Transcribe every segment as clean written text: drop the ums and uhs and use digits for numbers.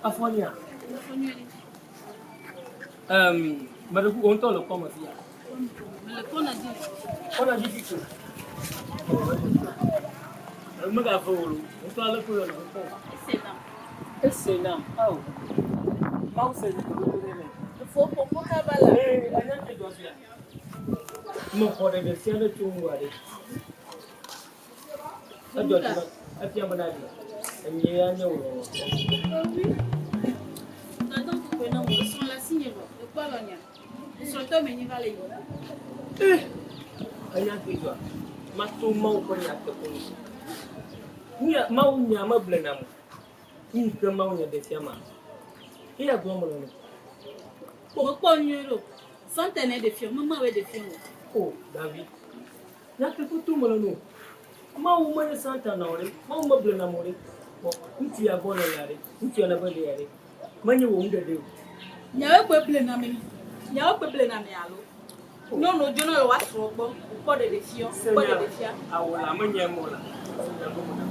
Afɔlia. Um, mɛɖe kuku ŋutɔ le kɔme fia. Mele kɔna dzi. Kɔna dzi fi ko. Megave o lo. Ŋutɔ ale ko yɔna ŋkɔ. Ese nam. Ese nam. Ao. Mawu se dzi ko ne me. Fo fo fo kaba la. Ee, anya ke dɔ fia. Mexɔ ɖeɖe sia ɖe tso ŋu aɖe. Edzɔ dzi na efia bena ɖe enye ya nye wò lɔlɔ̃tɔ. Ewi. Dada kɔkɔe na wò esrɔ̃ le asinye vɔ ekpɔ alɔnya. Esrɔ̃tɔ menye va le yi. Eh! Enya ke dzɔa? Mato Mawu ƒe nyateƒe nu. Nuya Mawu nya meble nam o. Nu yi ke Mawu nya ɖe fia ma. Eya gblɔm mele nɔ. Mekpɔ nyuie ɖo. Sɔnte ne ɖe fiɔ, me Mawue ɖe fiɔ o. O, Davi. Nyateƒe tom mele nɔ. Mawu menye Satana o ɖe. Mawu meblenam o ɖe. Kpɔ, ŋutsu ya gbɔ nèlea ɖe, ŋutsu ya nèbe ɖe ya ɖe, menye wò nuɖeɖe o. Nyawo kpoe blena mi, nyawo kpoe blena mi alo? Nyɔnuwo dzona le woa srɔ̃ gbɔ, wokpɔ ɖeɖe fiɔ, wokpɔ ɖeɖe fia. Awo la, menye mɔ la. Se nya gɔme na.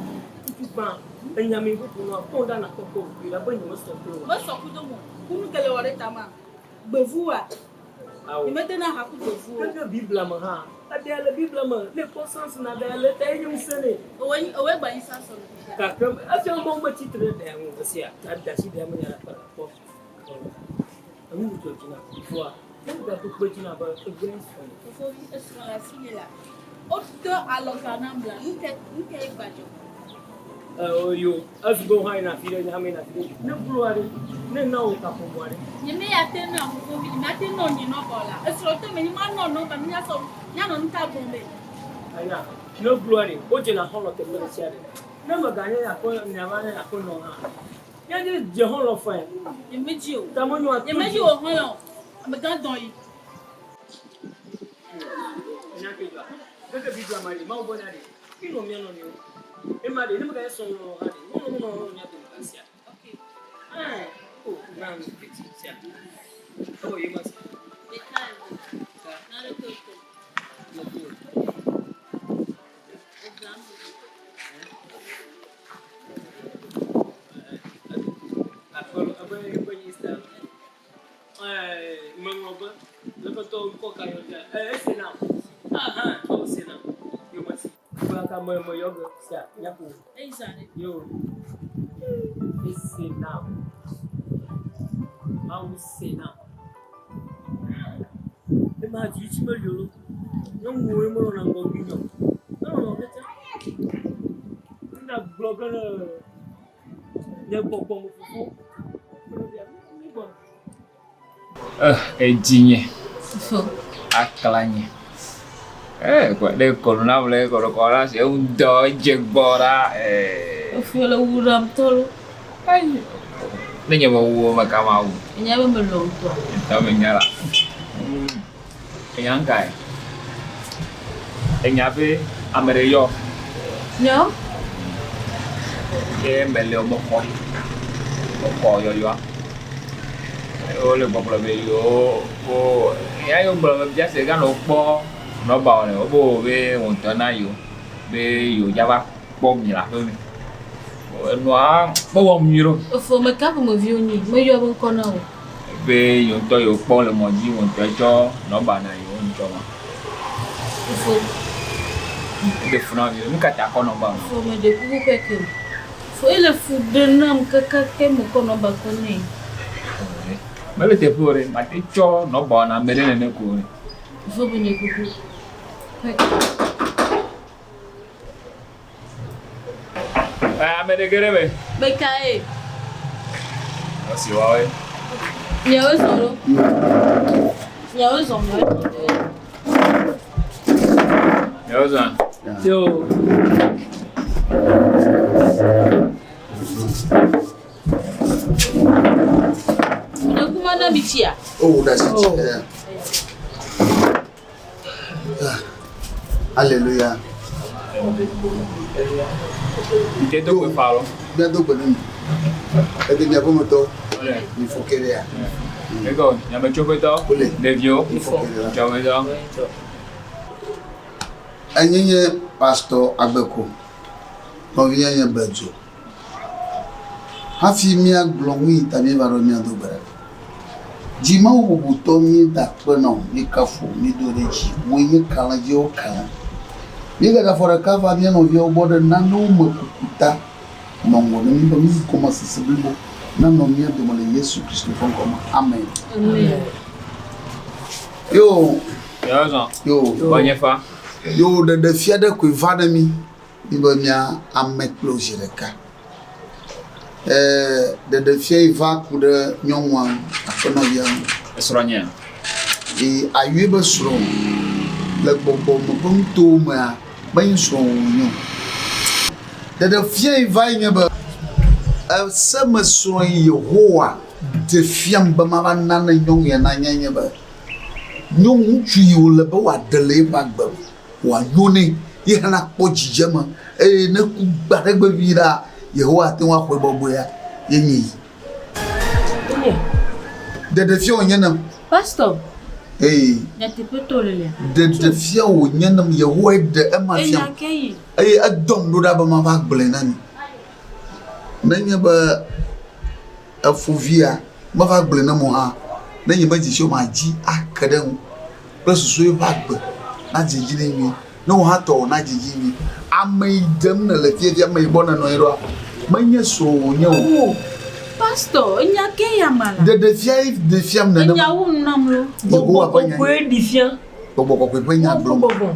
Ŋutsu gbã, enya mi bubu nɔa, kpɔ ɖa nakpɔ kpɔ o, ɖa be nye mesɔ kple o. Mesɔ kudo mo, kunu ke le wɔ ɖe ta ma, gbevuwoa? Ao. Nyemedena ha ku gbevuwo o. Keke Biblia me hã, eɖea le Biblia me, ne ekpɔ Samson aɖea le eta ye nye ŋusẽ nɛ. Ewɔe, ewɔe gba nyi Samson le fifia. Gake efia be Mawu metsi tre ɖe ɖea ŋu o. Esia, ada asi ɖea me nya ɖe akpa ɖe kpɔ. Enu dzɔ dzi na fofoa. Ne gaɖo kpe dzi na be egbea srɔ̃. Fofovi, esrɔ̃ le asinye la, wodo alɔga nam la, nu ke, nu ke ye gbadzɔ. Yo, ezu be wohã yina afi ɖe, nye hã meyina afi ɖe. Ne blo aɖe, ne na wò kaƒomɔ aɖe. Nye me ya te na fofovi, nye mate nɔ nye nɔba o la. Esrɔ̃ te menye manɔ nɔba, mi nya sɔ, mianɔ nu ka gblɔm be. Anya, ne blo aɖe, wodzena xɔlɔ̃ teƒe ɖe sia ɖe. Ne meganye aƒe, miava nye aƒenɔ hã, míadze dze xɔlɔ̃ fãe. Nye medzi o. Ta menyo ato Nye medzi o xɔlɔ̃ o. Amegã dɔn yi. Enya ke dzɔa? Keke Biblia ma ɖe, Mawu gbɔ nya ɖe, mi nɔ mia nɔnɔewo. Ema ɖe, ne meganye srɔ̃ lɔlɔ̃ hã ɖe, wonɔ wo nɔnɔewo mia dome kasia. Ɛɛ, o, na nu kpeti sia. Ewɔ ye ma sia. Ɖeka eve, naneke o. Neke o. Eve ame eve. Aƒe, ebe eƒe Easter. Ɛɛ, meŋlɔ be, le ƒe tɔ ŋkɔ ka yɔ dza? Ɛɛ, ese nam. Aha, tɔ se nam. Yo mesi. Kplaka me me yɔ ge sia nyako. Eyi zã ɖe. Yo. Ese nam. Mawu se nam. Ema dzi tsi meli o lo. Nyɔnuwoe melɔ̃na ŋgɔgbi nɔ. Melɔ̃na kete. Nna gblɔ ge ne nye gbɔgbɔ me fofo. Eh, edzinye. Fofo. Aklanye. Eh, ɖe kɔnu na ame kɔnu kɔ la se ŋdɔ dze gbɔ ɖa. Eh. Fofo le wu ɖam tɔ lo. Ayi. Ne nye me wu me ka ma wu. Enya be me lɔ ŋutɔ. Ŋutɔ me nya la. Enya ŋkae? Enya be ame ɖe yɔ. Nyɔ. Ke mele wo mexɔe. Mexɔ yɔyɔa. Wole gbɔgblɔ be yewo wo ya yewo gblɔ be bia se gã nɔ kpɔ nɔba wo ne wobe be wo ŋutɔ na yewo be yewo dza va kpɔ mi le aƒe me. Enua mewɔm nyuie ɖo. Efo me ka ƒomevi wonye? Meyɔ be ŋkɔ na wò. Be yewo ŋutɔ yewo kpɔ le mɔ dzi wo ŋutɔ tsɔ nɔba na yewo ŋutɔ ma. Efo. Eɖe fu na mi. Nu ka ta kɔ nɔba ma? Efo meɖe kuku keke o. Fo ele fu ɖe nam kakake mekɔ nɔba kɔ nɛ. Mele teƒe o ɖe, mate tsɔ nɔba na ame ɖe nene ko o. Fo meɖe kuku keke. Ame ɖe ge ɖe me. Mekae? Esi woawoe. Miawoe zɔ ɖo. Miawoe zɔ miawoe zɔ ɖo. Miawoe zɔ. Yo. O ɖe asi dzi. Alléluia. Nte do gbe fa lo. Mía do gbe ne mi. Ede mia ƒometɔ. Mi fɔ ke ɖea. Ego, nyametsoƒetɔ, ɖeviwo, dzɔmetɔ. Enye nye pastor Agbeko, nɔvinye nye Bedzo. Hafi míagblɔ nu yi ta míeva ɖo míado gbe ɖa. Dzi Mawu bubutɔ míeda akpe nɔ, míekafu wò, mído ɖe dzi. Wòe nye kalẽdziwo kalẽ. Míegaɖe afɔ ɖeka va mía nɔviawo gbɔ ɖe nanewo me kuku ta. Nɔ ŋgɔ ne mí be nugɔmesese blibo nanɔ mía dome le Yesu Kristo ƒe ŋkɔ me. Amen. Yo. Yo. Yo ɖeɖefia ɖe koe va ne mí. Mí be mía ame kple wò zi ɖeka. Ɛɛ, ɖeɖefia yi va ku ɖe nyɔnua ŋu, aƒenɔvia ŋu. Esrɔ̃nyea? Ee, ayɔe be srɔ̃ le gbɔgbɔ me ƒe nutowo mea, menye srɔ̃wò wònye o. Ɖeɖefia yi va ye nye be, ese me srɔ̃ yi Yehowa ɖe fiam be mava na ne nyɔnu ya nanya nye be, nyɔnu ŋutsu yi wòle be wòaɖe le eƒe agbe me. wòanyo nɛ, ye hã nakpɔ dzidzeme eye ne eku gbe aɖe gbe vi la, Yehowa ate ŋu axɔe bɔbɔea, ye nye yi. Ɖeɖefia wònye nam. Pastor. Ee. Nyateƒe to le lea. Ɖeɖefia wònye nam. Yehowae ɖe ema fiam. Enya ke yi. Eye edɔm ɖo ɖa be mava gblɔe na mi. Nenye be efo via, meva gblɔe nam o hã, ne nye medzi si o, madzi ake ɖe eŋu. kple susu eƒe agbe nadze edzi nɛ nyuie. Ne wò hã tɔwò nadze edzi nyuie. Ame yi ɖem nèle fiafia, ame yi gbɔ nènɔ anyi ɖoa, menye srɔ̃wò wònye o. O, pastor, enya ke ya ma la. Ɖeɖefia ye ɖe fiam nenema. Enya wu nu nam lo. Yehowa ƒe nya. Gbɔgbɔ kɔkɔe ɖi fia. Gbɔgbɔ kɔkɔe ƒe nya gblɔm. Gbɔgbɔ.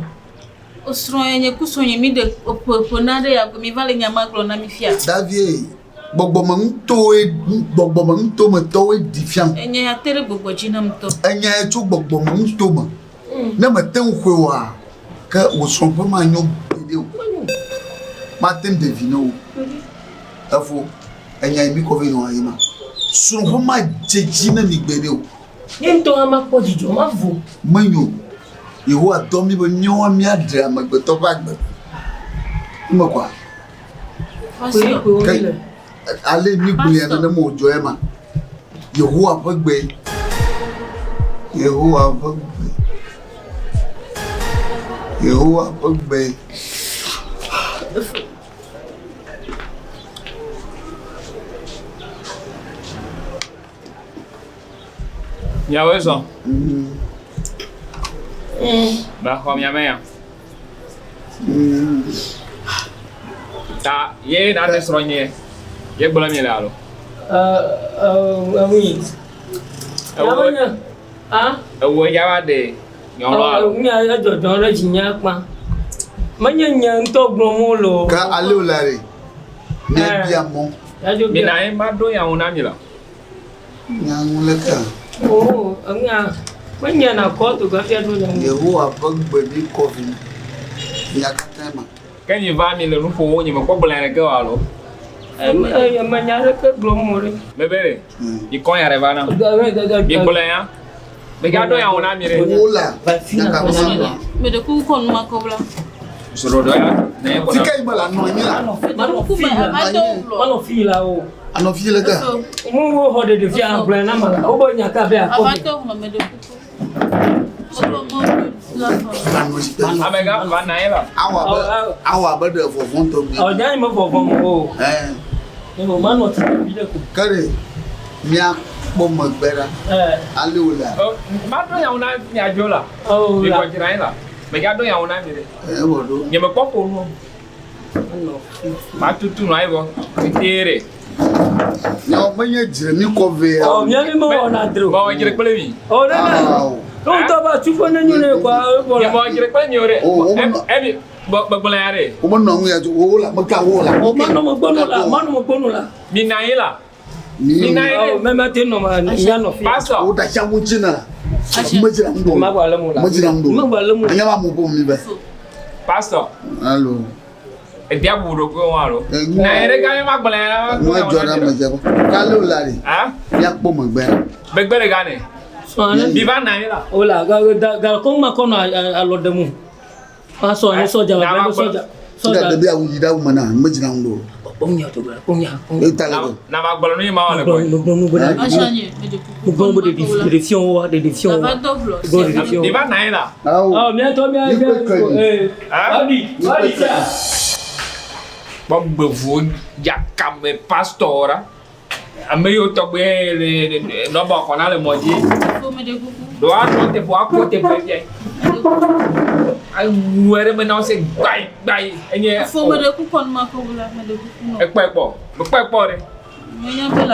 Srɔ̃ ye nye ku srɔ̃ nye mi ɖe ƒe ƒe na ɖe ya mi va le nya ma gblɔ na mi fia. Davie. Gbɔgbɔmenutowoe, gbɔgbɔmenutometɔwoe ɖi fiam. Enya ya te ɖe gbɔgbɔ dzi nam ŋutɔ. Enya ya tso gbɔgbɔmenutome. Ne mète ŋu xɔe oa, ke wò srɔ̃ƒe manyo gbeɖe o. Mate ŋu ɖe vi na wò o. Efo, enya yi míkɔ vɛ nɔ ye ma. Srɔ̃ƒe madze edzi na mi gbeɖe o. Nye ŋutɔ hã makpɔ dzidzɔ, mavo. Menyo o. Yehowa dɔ mí be míawo míaɖe amegbetɔ ƒe agbe. Eme kɔa? Ke ale mi gblɔe nenem wòdzɔ ema. Yehowa ƒe gbe. Yehowa ƒe gbe. Yehowa ƒe gbe. Miawoe zɔ. Ba xɔ mia me ya. Ta ye na ɖe srɔ̃ nye. Ye gblɔ mi le alo. Ewi. Ewo. Ewo ya va ɖe nyɔnua alo. Nya edzɔdzɔ ɖe dzinye akpa. Menye nye ŋutɔ gblɔm wole o. Ke ale wòle ɖe, míabia mɔ. Mina ye ma ɖo ya ŋu na mi la. Nya ŋu le ka? Oo, enya, menye na kɔtu gafia ɖo nya ŋu. Yehowa ƒe gbe mi kɔ vi nya katã ma. Ke mi va mi le nu ƒom nye mekpɔ gblɔ nya ɖeke o alo? Eme nya ɖeke gblɔm o ɖe. Bebe ɖe, mi kɔ nya ɖe va na. Mi gblɔ nya. Megaɖo nya ŋu na mi ɖe. Wo la, nya ka gblɔm la. Me ɖe kuku kɔ nu ma kɔ bla. Srɔ̃ɖɔ ya, ne ye kɔna. Fika yi me le anɔ anyi la. Manɔ fi la. Manɔ fi la o. Anɔ fi le ka. Mu wo xɔ ɖeɖe fia gblɔe na ma la. Wo be nya ka be akɔ. Avatɔ hlɔ me ɖe kuku. Amegã va na ye la. Awɔ abe awɔ abe ɖe vɔvɔ̃ tɔgbi. Ɔ nya yi me vɔvɔ̃ mo o. Ɛɛ. Ne mo manɔ ti vi ɖe ko. Ke ɖe míakpɔ megbe ɖa. Ɛɛ. Ale wòlea? Maɖo nya ŋu na miadzo la. Ɔ Mi kɔ dzra ye la. Megaɖo nya ŋu na mi ɖe. Ɛɛ wɔ ɖo. Nye mekpɔ ƒo nu o. Matutu nua evɔ. Tete ɖe. Nyawo menye dzre mi kɔ vɛ ya. Ɔ mía mi mewɔna dzre o. Mewɔ dzre kple mi. Ɔ ne ne. Awo. Ne ŋutɔ ba tu ƒe ne nyo ne kɔa ebɔ Nye la. mewɔ dzre kple mi o ɖe. O, wo menɔ- Emi gbegblẽ ya ɖe. Womenɔ ŋu ya tso wo la meka wo la. Ɔ manɔ megbe no la manɔ megbe no la. Mi na anyi la. Mi Mi na anyi Ɔ ɖe. mɛ mɛ te nɔ ma mía nɔ fi. Pastor. Wo da tsa ŋu dzi na. Medzra ŋu ɖo. Magba le mo la. Medzra ŋu ɖo. Magba le mo. Enya ba mo ƒom mi be. Pastor. Allo. Edia bu ɖokui ŋu alo? Enu- Na anyi ɖe gã mi ma gblẽ ya. Nua dzɔ ɖe ame dze. Kale wo la ɖe. Ah? Míakpɔ megbe ɖa. Megbe ɖe gã ne. Mi va na anyi la. Ola ga ga ko ma kɔ nɔ alɔ ɖe mu. Asɔ anyi sɔdza va be sɔdza. Sɔdza ɖe bi awu yi ɖe awu me na me dzina ŋu ɖo. Kpɔnya to gbe kpɔnya. E ta le be. Na ma gblɔ nu yi ma wɔ le gbɔ. Gbɔ nu gbɔ. Gbɔ nu ɖeɖi ɖeɖi fiɔ wa ɖeɖi fiɔ wa. Gbɔ ɖeɖi fiɔ. Mi va na anyi la. Awo. Awo mía tɔ mía mía. Ee. Adi adi sia. Kpɔ gbevuwo yakame pastor ɖa. Ame yiwo tɔgbe le nɔba xɔna le mɔ dzi. Ɖo anɔ teƒe akpɔ teƒe fia. Awu ɖe me na wo se gbayi gbayi enye. Fo me ɖe kuku ɔnu ma ko wula me ɖe kuku nɔ. Ekpɔe kpɔ, mekpɔe kpɔ ɖe.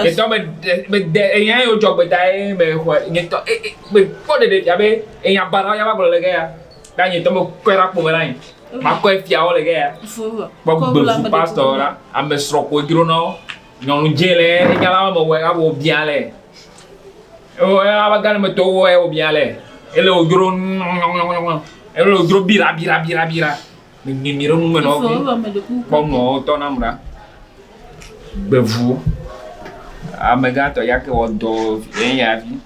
Nyetɔ me de me de enya yi wodzɔ gbeta ye me xɔe nyetɔ e e me kpɔ ɖeɖe fia be enya baɖa ya va gblɔ le ge ya. Ta nyetɔ me kɔe ɖe akpo me ɖe anyi. Makɔe fia wo le ge ya. Kpɔ gbevu pastor la ame srɔ̃ ko dzro na wo. Nyɔnu dze le enya la me wɔe abo bia le. Ewɔ ava gane me tɔwo wɔe wo bia le. Ele wo dzro nyɔnyɔnyɔnyɔ. Ele wo dzro bira bira bira bira. Me nye mi ɖe nu me nɔ vi. Kpɔ nɔ tɔ nam ɖa. Gbevu. Amegã tɔ ya ke wɔ dɔ eya vi.